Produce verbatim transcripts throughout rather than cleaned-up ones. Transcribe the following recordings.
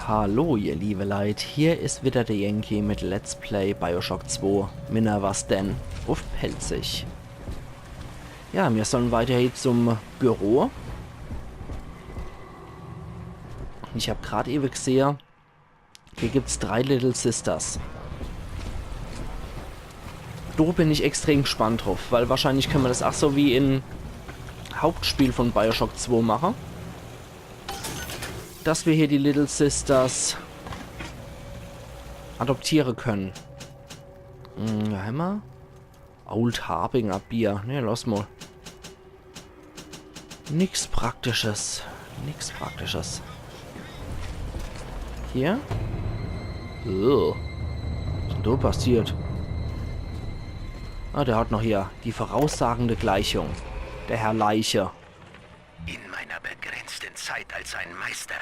Hallo, ihr liebe Leit, hier is wieder der Yankee mit Let's Play Bioshock zwei Minerva's Den uff Pälzisch. Ja, mir sollen weiterhin zum Büro. Ich hab grad ewe gsehe, hier gibt's drei Little Sisters. Do bin ich extrem gspannt druff, weil wahrscheinlich könne mer das ach so wie im Hauptspiel von Bioshock zwei mache, dass mer hier die Little Sisters adoptiere könne. Hm, ja, hämmer? Old Harbinger Bier. Ne, lass mol. Nix Praktisches. Nix Praktisches. Hier? Ugh. Was is denn do passiert? Ah, der hat noch hier die voraussagende Gleichung. Der Herr Leiche. In meiner begrenzten Zeit als ein Meister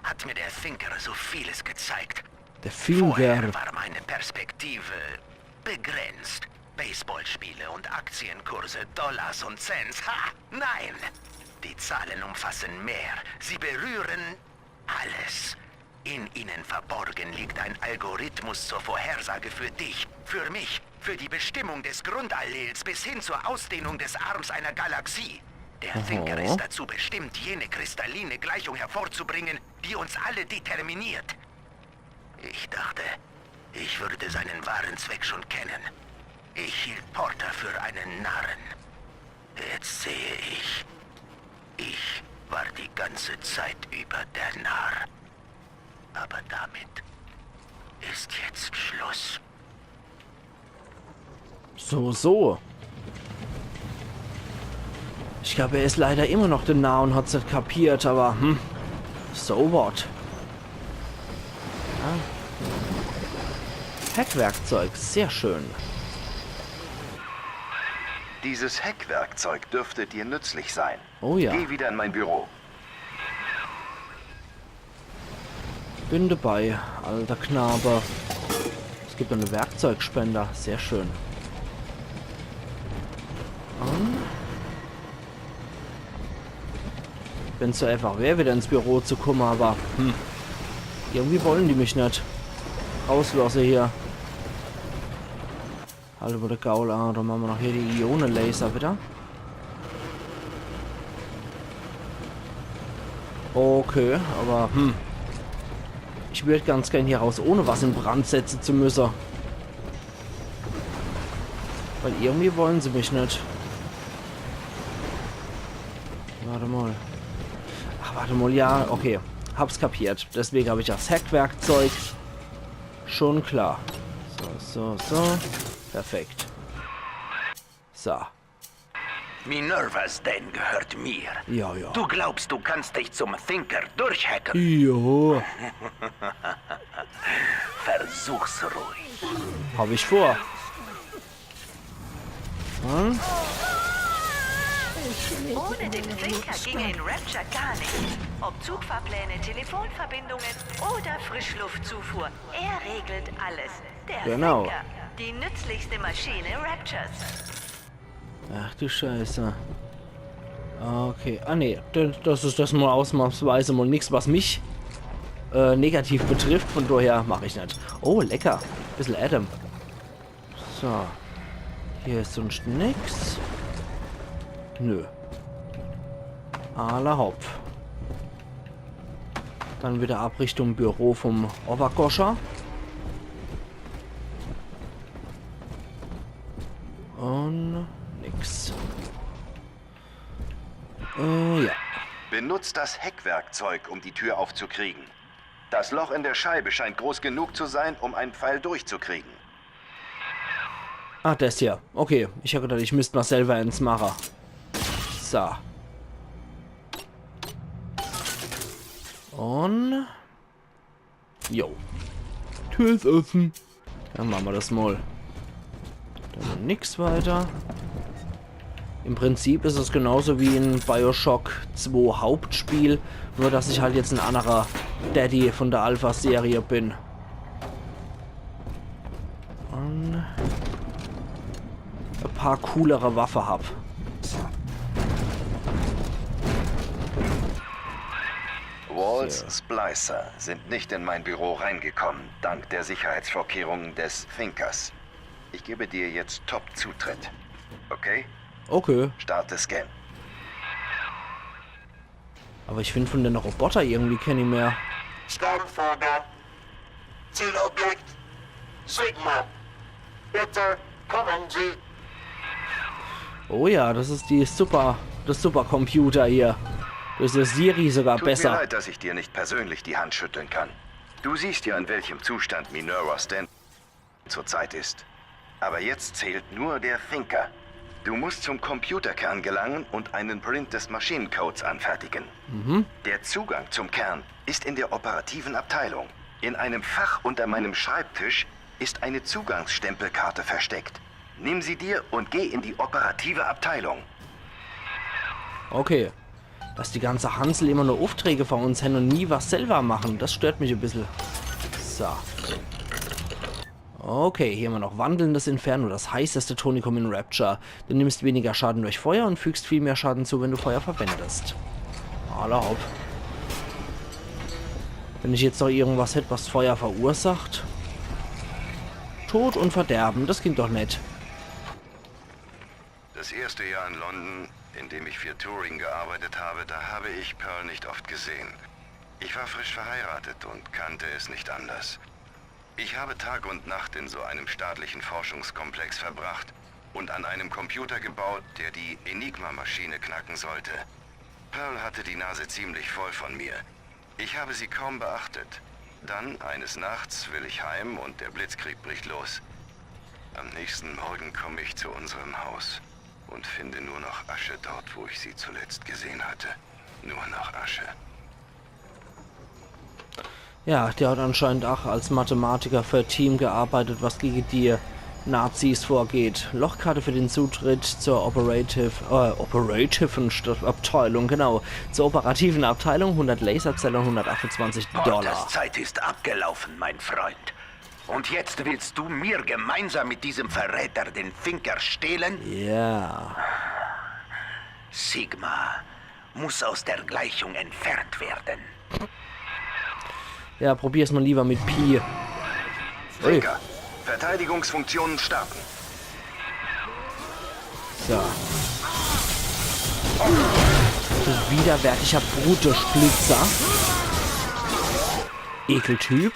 hat mir der Thinker so vieles gezeigt. Der Vorher Thinker. War meine Perspektive begrenzt. Baseballspiele und Aktienkurse, Dollars und Cents. Ha! Nein! Die Zahlen umfassen mehr. Sie berühren alles. In ihnen verborgen liegt ein Algorithmus zur Vorhersage für dich, für mich, für die Bestimmung des Grundallels bis hin zur Ausdehnung des Arms einer Galaxie. Der Aha. Thinker ist dazu bestimmt, jene kristalline Gleichung hervorzubringen, die uns alle determiniert. Ich dachte, ich würde seinen wahren Zweck schon kennen. Ich hielt Porter für einen Narren. Jetzt sehe ich, ich war die ganze Zeit über der Narr. Aber damit ist jetzt Schluss. So, so. Ich glaab, er is leider immer noch de Narr un hat's net kapiert, awwer, hm. So what? Ja. Hackwerkzeug, sehr schön. Dieses Hackwerkzeug dürfte dir nützlich sein. Oh ja. Geh wieder in mein Büro. Bin dabei, alter Knabe. Es gibt en Werkzeugspender, sehr schön. Ähm. Wenn's so einfach wär, wieder ins Büro zu kumme, awwer, hm. Irgendwie wolle die mich net rauslosse hier. Hallo, wo de Gaul, ah, do mache mer noch hier die Ione-Laser wieder. Okay, awwer, hm. Ich würd ganz gern hier raus, ohne was in Brand setze zu müsse. Weil irgendwie wolle se mich net. Wart mol. Ach, wart mol, ja, okay. Hab's kapiert. Deswege hab ich das Hackwerkzeug. Schon klar. So, so, so. Perfekt. So. Minerva's Den gehört mir. Ja, ja. Du glaubst, du kannst dich zum Thinker durchhacken? Ja. Versuch's ruhig. Hab ich vor. Hm? Ohne den Thinker ginge in Rapture gar nichts. Ob Zugfahrpläne, Telefonverbindungen oder Frischluftzufuhr, er regelt alles. Der Genau. Thinker, die nützlichste Maschine Raptures. Ach du Scheiße. Okay. Ah, nee. D-, das is das mol ausnahmsweise mol nix, was mich, äh, negativ betrifft. Von daher mach ich net. Oh, lecker. Bissel Adam. So. Hier is sunscht nix. Nö. Alla hopp. Dann wieder ab Richtung Büro vom Overkoscher. Un nix. Äh, ja. Benutzt das Hackwerkzeug, um die Tür aufzukriegen. Das Loch in der Scheibe scheint groß genug zu sein, um einen Pfeil durchzukriegen. Ah, das hier. Okay, ich hab gedacht, ich müsst mol selber ens mache. So. Un jo. Tür is offen. Dann mache mer das mol. Dann nix weiter. Im Prinzip is es genauso wie in Bioshock zwei Hauptspiel, nur dass ich halt jetzt en annerer Daddy von der Alpha-Serie bin. Un e paar coolere Waffe hab. Als Splicer sind nicht in mein Büro reingekommen, dank der Sicherheitsvorkehrungen des Thinkers. Ich gebe dir jetzt Top-Zutritt. Okay? Okay. Starte Scan. Aber ich find von denne Roboter irgendwie kenni mehr. Scan vorgang. Zielobjekt. Sigma. Bitte kommen Sie. Oh ja, das is die Super, das Supercomputer hier. Das is Siri sogar Tut mir besser. Leid, dass ich dir nicht persönlich die Hand schütteln kann. Du siehst ja, in welchem Zustand Minerva Stanton zurzeit ist. Aber jetzt zählt nur der Thinker. Du musst zum Computerkern gelangen und einen Print des Maschinencodes anfertigen. Der Zugang zum Kern ist in der operativen Abteilung. In einem Fach unter meinem Schreibtisch ist eine Zugangsstempelkarte versteckt. Nimm sie dir und geh in die operative Abteilung. Okay. Dass die ganze Hansel immer nur Aufträge für uns hän und nie was selber machen, das stört mich e bissel. So. Okay, hier hämmer noch wandelndes Inferno, das heißeste Tonikum in Rapture. Du nimmst weniger Schaden durch Feuer und fügst viel mehr Schaden zu, wenn du Feuer verwendest. Alla hopp. Wenn ich jetzt noch irgendwas hätt, was Feuer verursacht. Tod und Verderben, das klingt doch nett. Das erste Jahr in London, in dem ich für Turing gearbeitet habe, da habe ich Pearl nicht oft gesehen. Ich war frisch verheiratet und kannte es nicht anders. Ich habe Tag und Nacht in so einem staatlichen Forschungskomplex verbracht und an einem Computer gebaut, der die Enigma-Maschine knacken sollte. Pearl hatte die Nase ziemlich voll von mir. Ich habe sie kaum beachtet. Dann, eines Nachts, will ich heim und der Blitzkrieg bricht los. Am nächsten Morgen komme ich zu unserem Haus und finde nur noch Asche dort, wo ich sie zuletzt gesehen hatte. Nur noch Asche. Ja, der hat anscheinend auch als Mathematiker für ein Team gearbeitet, was gegen die Nazis vorgeht. Lochkarte für den Zutritt zur Operative, äh, Operativen St- Abteilung, genau. Zur operativen Abteilung, hundert Laserzellen, hundertachtundzwanzig Dollar. Porters Zeit ist abgelaufen, mein Freund. Und jetzt willst du mir gemeinsam mit diesem Verräter den Thinker stehlen? Ja. Sigma muss aus der Gleichung entfernt werden. Ja, probier's mal lieber mit Pi. Ui. Thinker, Verteidigungsfunktionen starten. So. Du widerwärtiger Brutesplitzer. Ekeltyp.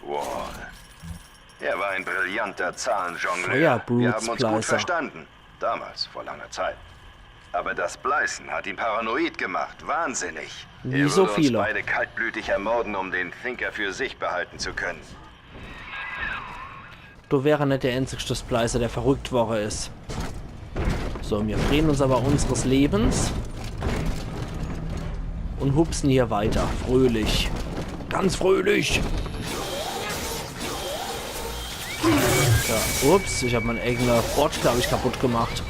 Wall. Er war ein brillanter Zahlenjongleur. Feuer, Wir haben uns gut Brutsplicer. Verstanden. Damals, vor langer Zeit. Aber das Splicen hat ihn paranoid gemacht. Wahnsinnig. Wie Er so würde uns viele. Beide kaltblütig ermorden, um den Thinker für sich behalten zu können. Du wärsch net der einzigste Splicer, der verrückt worre is. So, wir freuen uns aber unseres Lebens. Und hupsen hier weiter. Fröhlich. Ganz fröhlich. Ja, ups, ich hab mein eigener Bot, glaub ich, kaputt gemacht.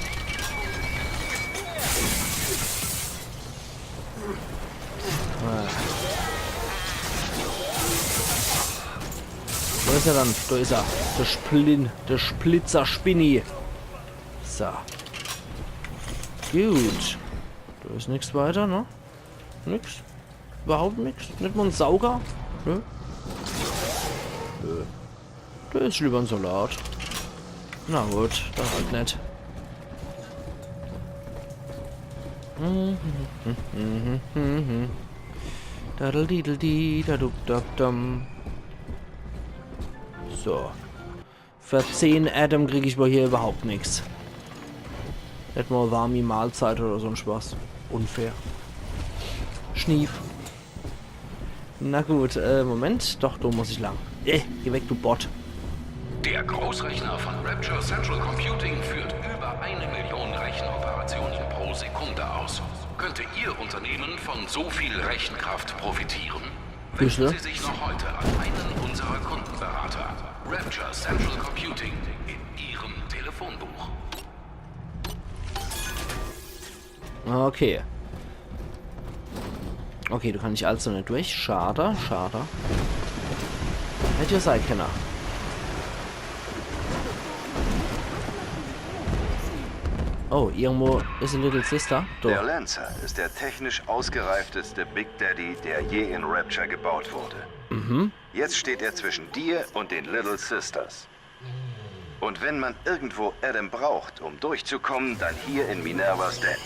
Wo is er dann? Da is er. Der Splin, der Splitzer Spinni. So. Gut. Da is nix weiter, ne? Nix. Überhaupt nix. Net mal en Sauger. Nö. Nö. Da is lieber en Salat. Na gut, dann halt net. Daddeldiddledi, dadubdabdam. So. Für zehn Adam krieg ich wohl hier überhaupt nix. Net mal warmi Mahlzeit oder so en Spaß. Unfair. Schnief. Na gut, äh, Moment. Doch, da muss ich lang. Äh, geh weg, du Bot. Der Großrechner von Rapture Central Computing führt über eine Million Rechenoperationen pro Sekunde aus. Könnte Ihr Unternehmen von so viel Rechenkraft profitieren? Büschel. Wenden Sie sich noch heute an einen unserer Kundenberater. Rapture Central Computing in Ihrem Telefonbuch. Okay. Okay, da kann ich also net durch. Schade, schade. Hätt ja sei kenne. Oh, irgendwo is a Little Sister. Do. Der Lancer ist der technisch ausgereifteste Big Daddy, der je in Rapture gebaut wurde. Jetzt steht er zwischen dir und den Little Sisters. Und wenn man irgendwo Adam braucht, um durchzukommen, dann hier in Minerva's Den.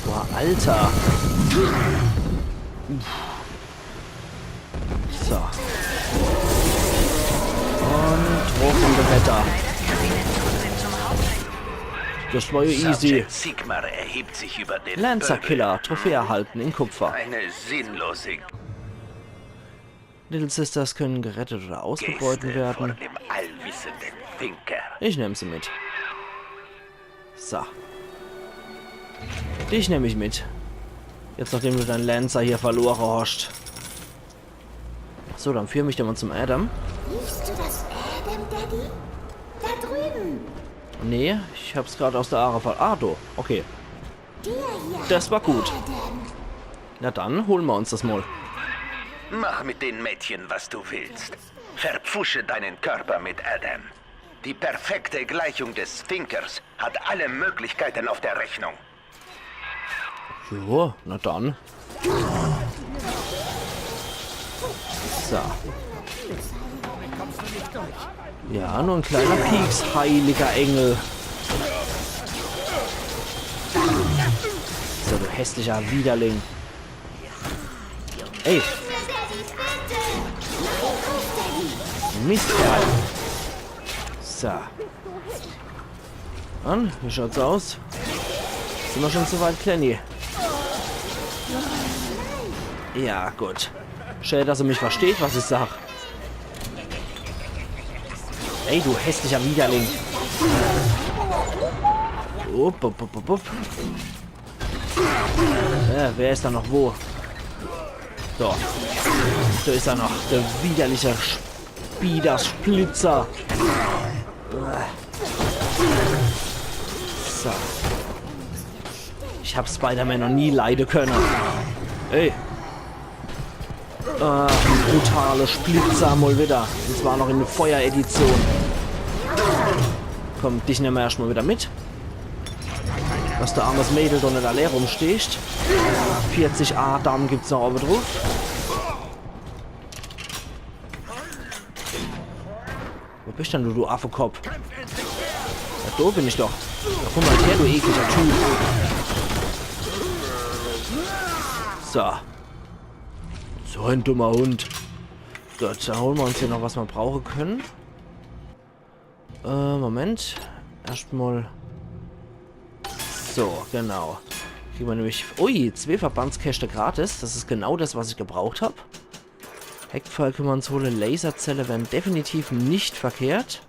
Boah, Alter. Uff. So. Und hoch in die Wetter. Das war ja easy. Subject Sigmar erhebt sich über den Lancer Pöbel. Killer, Trophäe erhalten in Kupfer. Eine sinnlose Little Sisters können gerettet oder ausgebeutet Geste von werden. Dem allwissenden Thinker. Ich nemm sie mit. So. Dich nemm ich mit. Jetzt, nachdem du dein Lancer hier verlore hast. So, dann führ mich doch mal zum Adam. Riechst du das Adam, Daddy? Da drüben. Nee, ich hab's grad aus de Aare ver... Ah, do. Okay. Der hier. Das war gut. Adam. Na dann, holen wir uns das mal. Mach mit den Mädchen, was du willst. Verpfusche deinen Körper mit Adam. Die perfekte Gleichung des Thinkers hat alle Möglichkeiten auf der Rechnung. Ja, na dann. So. Ja, nur ein kleiner Pieks, heiliger Engel. So, du hässlicher Widerling. Ey. Mistkerl. So. An, wie schaut's aus? Sind wir schon so weit, Klenni? Ja, gut. Schön, dass er mich versteht, was ich sag. Ey, du hässlicher Widerling. Upp, upp, upp, upp, upp. Äh, wer ist da noch wo? So. Da ist er noch. Der widerliche Spider-Splitzer. So. Ich hab Spider-Man noch nie leiden können. Ey. Äh, brutale Splitzer mal wieder. Und zwar noch in der Feueredition. Komm, dich nehmen wir erstmal wieder mit. Dass der armes Mädel da nicht allein rumsteht. Vierzig Adam gibt's noch oben drauf. Wo bist denn du, du Affekopf? Ja, da bin ich doch. Ja, komm mal her, du ekliger Typ. So. So ein dummer Hund. Gut, dann holen wir uns hier noch, was wir brauchen können. Äh, Moment. Erstmal. So, genau. Kriegen wir nämlich. Ui, zwei Verbandskäste gratis. Das ist genau das, was ich gebraucht hab. Hackpfeil können wir uns holen. Laserzelle wären definitiv nicht verkehrt.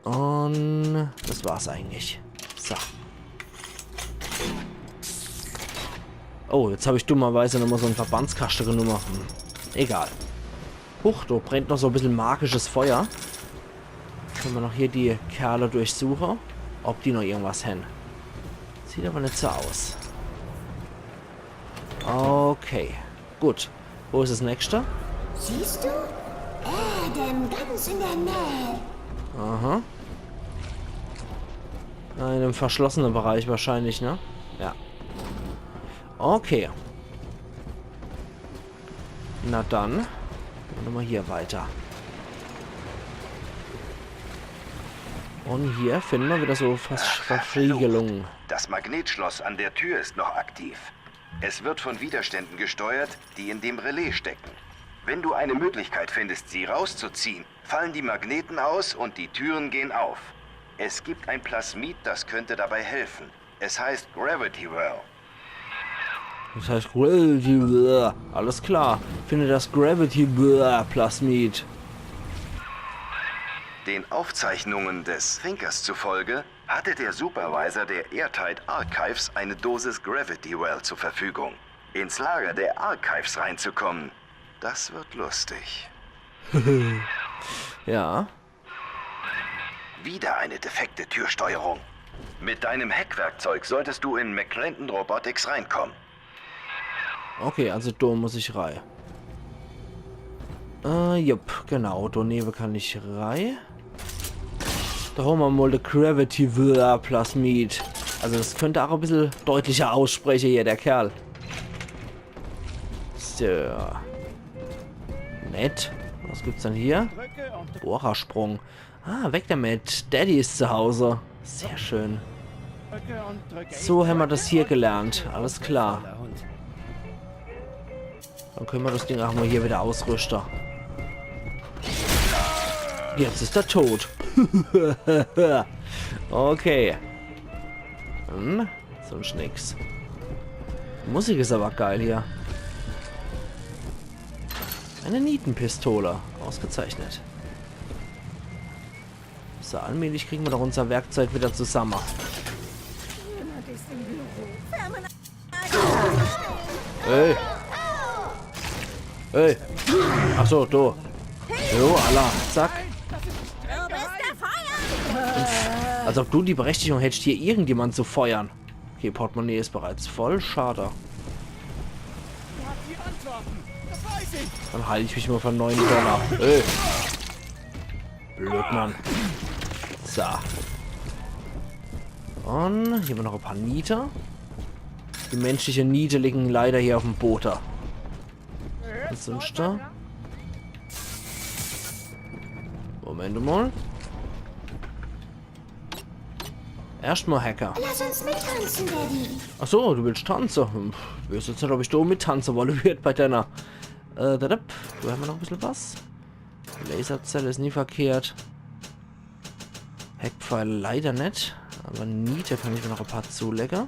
Und das war's eigentlich. So. Oh, jetzt habe ich dummerweise nochmal so einen Verbandskaste genommen. Hm. Egal. Huch, da brennt noch so ein bisschen magisches Feuer. Können wir noch hier die Kerle durchsuchen, ob die noch irgendwas haben. Sieht aber nicht so aus. Okay, gut. Wo ist das nächste? Siehst du? Adam, ganz in der Nähe. Aha. In einem verschlossenen Bereich wahrscheinlich, ne? Ja. Okay. Na dann. Gehen wir mal hier weiter. Und hier finden wir wieder so Vers Verriegelungen. Das Magnetschloss an der Tür ist noch aktiv. Es wird von Widerständen gesteuert, die in dem Relais stecken. Wenn du eine Möglichkeit findest, sie rauszuziehen, fallen die Magneten aus und die Türen gehen auf. Es gibt ein Plasmid, das könnte dabei helfen. Es heißt Gravity Well. Das heißt Gravity Well. Alles klar. Finde das Gravity Well Plasmid. Den Aufzeichnungen des Thinkers zufolge hatte der Supervisor der Airtight Archives eine Dosis Gravity Well zur Verfügung. Ins Lager der Archives reinzukommen, das wird lustig. Ja. Wieder eine defekte Türsteuerung. Mit deinem Hackwerkzeug solltest du in McClendon Robotics reinkommen. Okay, also da muss ich rei. Äh, jupp, genau, da nebe kann ich rei. Da hole mer mol de Gravity Plasmid. Also das könnt er ach e bissel deutlicher ausspreche hier, der Kerl. So. Nett. Was gibt's dann hier? Bohrersprung. Ah, weg damit. Daddy is zu Hause. Sehr schön. So hämmer das hier gelernt. Alles klar. Dann könne mer das Ding ach mol hier wieder ausrüschte. Jetzt is er tot. Okay. Hm, sonst nix. Musik is awwer geil hier. Eine Nietenpistole. Ausgezeichnet. So, allmählich kriege mer doch unser Werkzeug wieder zusamme. Ey. Ey. Ach so, du. Jo, alla. Zack. Als ob du die Berechtigung hättest, hier irgendjemand zu feuern. Okay, Portemonnaie is bereits voll. Schade. Dann heil ich mich mol für neun Dollar. Ey. Blöd, Mann. So. Un hier hämmer noch e paar Niete. Die menschliche Niete liegen leider hier uffm Bode. Was is sonst do? Moment mol. Erscht mol Hacker. Lass uns mittanzen, Daddy. Ach so, du willst tanze? Hm, ich weeß jetzt net, ob ich do mittanze wolle würd bei deiner. Äh, da, da, do hämmer noch e bissel was. Laserzelle is nie verkehrt. Hackpfeile leider net. Awwer Niete kann ich mer noch e paar zulege.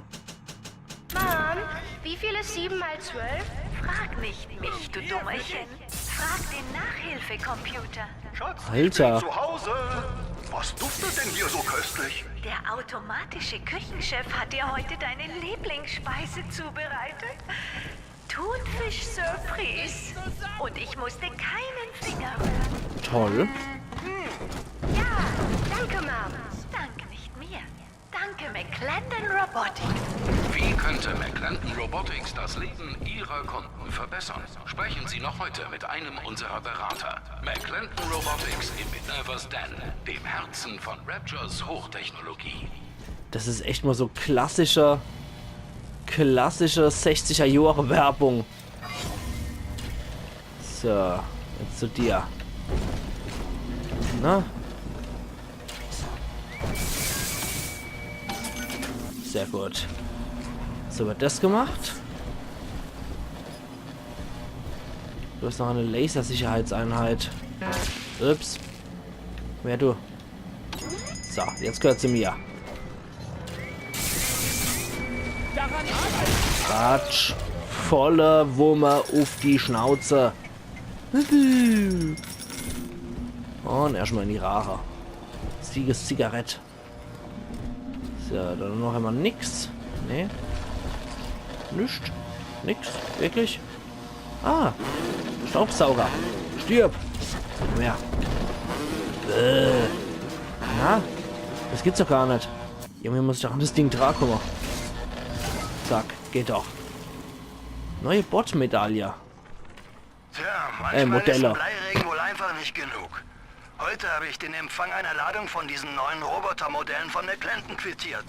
Mom, wie viel ist sieben mal zwölf? Frag nicht mich, du Dummerchen. Frag den Nachhilfecomputer. Schatz, Alter. Ich bin zu Hause. Was duftet denn hier so köstlich? Der automatische Küchenchef hat dir heute deine Lieblingsspeise zubereitet. Thunfisch-Surprise. Und ich musste keinen Finger rühren. Toll. Ja, danke, Mom. Dank nicht mir. Danke, McClendon Robotics. Wie könnte McClendon Robotics das Leben Ihrer Kunden verbessern? Sprechen Sie noch heute mit einem unserer Berater. McClendon Robotics in Minerva's Den, dem Herzen von Raptures Hochtechnologie. Das is echt mol so klassische, klassische sechziger Johre Werbung. So, jetzt zu dir. Na? Sehr gut. So wird das gemacht. Du hast noch eine Lasersicherheitseinheit. Ups. Wer du? So, jetzt gehört sie mir. Quatsch. Volle Wumme uff die Schnauze. Und erscht mol in die Rare. Siegeszigarett. So, dann noch immer nix. Nee. Nix. Nix. Wirklich? Ah. Staubsauger. Stirb. Komm her. Äh. Na? Das gibt's doch gar net. Irgendwie muss ich doch an das Ding drankomme. Zack. Geht doch. Neue Bot-Medaille. Tja, manchmal ist ein Bleiregen wohl einfach nicht genug. Heute habe ich den Empfang einer Ladung von diesen neuen Robotermodellen von McClendon quittiert.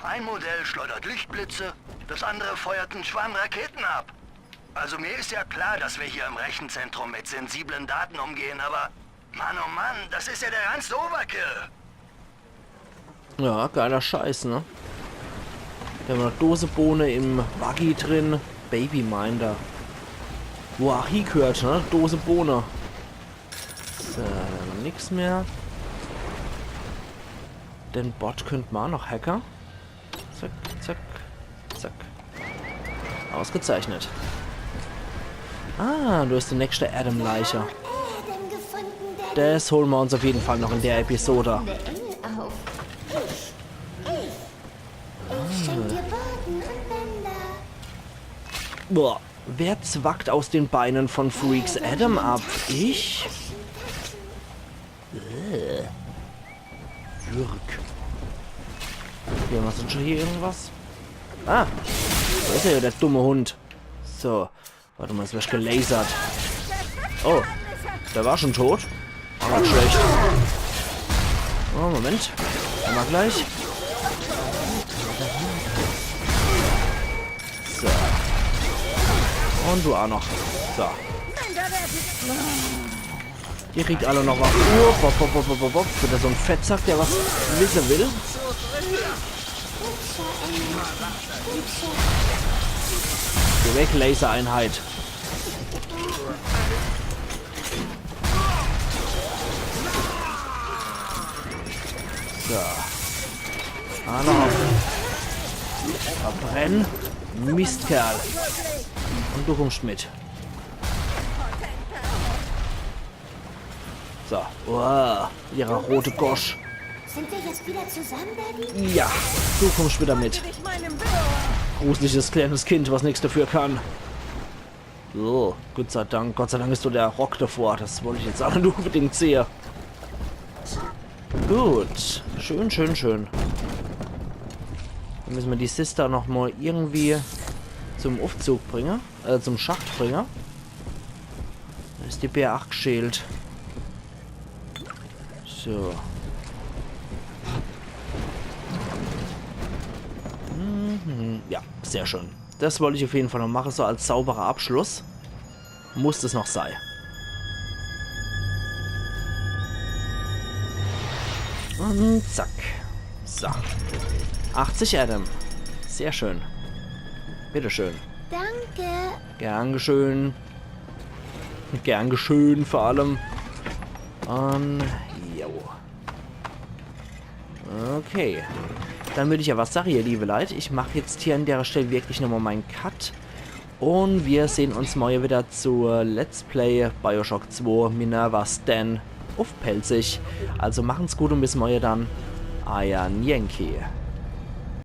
Ein Modell schleudert Lichtblitze, das andere feuert einen Schwarm Raketen ab. Also mir ist ja klar, dass wir hier im Rechenzentrum mit sensiblen Daten umgehen, aber Mann, oh Mann, das ist ja der reinste Overkill. Ja, geiler Scheiß, ne? Do hämmer noch Dose Bohne im Buggy drin. Babyminder. Wo ach hiegehört, ne? Dose Bohne. So, do hämmer nix mehr. Den Bot könnt mer noch hacken. Zack, zack, zack. Ausgezeichnet. Ah, du bist die nächste Adam-Leiche. Adam gefunden, Daddy. Das holen wir uns auf jeden Fall noch in der Episode. Der Engel auf. Ich, ich, ich schenk dir Boden und Bänder. Boah, wer zwackt aus den Beinen von Freaks Adam ab? Ich? Äh. Jürg. Ja, was ist schon hier irgendwas? Ah! Da ist er ja, der dumme Hund. So. Warte mal, jetzt werde ich gelasert. Oh. Der war schon tot. Auch nicht schlecht. Oh, Moment. Hammer gleich. So. Un du aa noch. So. Ihr kriegt alle noch was. Wupp, wupp, wupp, wupp, wupp, wupp. Wieder so en Fettsack, der was wisse will. Geh weg, Lasereinheit. So. Ah, noch. Verbrenn. Mistkerl. Un du kummst mit. So. Uah, ihre rote Gosch. Sind wir jetzt wieder zusammen, Daddy? Ja, du kummst wieder mit. Dich meinem Bürger. Gruseliges kleines Kind, was nix dafür kann. So, Gott sei Dank, Gott sei Dank is do der Rock davor. Das wollt ich jetzt aa net unbedingt sehe. Gut, schön, schön, schön. Dann müsse mer die Sister noch mol irgendwie zum Uffzug bringe, äh, zum Schacht bringe. Do is die B acht gschält. So. Mhm. Ja, sehr schön. Das wollt ich uff jeden Fall noch mache, so als sauberer Abschluss. Muss das noch sei. Un zack. So. achtzig Adam. Sehr schön. Bitteschön. Danke. Gern geschehen. Gern geschehen vor allem. Un, jo. Okay. Dann würd ich ja was sage, ihr liebe Leit. Ich mach jetzt hier an dere Stell wirklich nochmol mein Cut. Un wir sehn uns morje wieder zu Let's Play Bioshock zwei Minerva's Den uff Pälzisch. Also machen's gut un bis morje dann. Eier Yankee.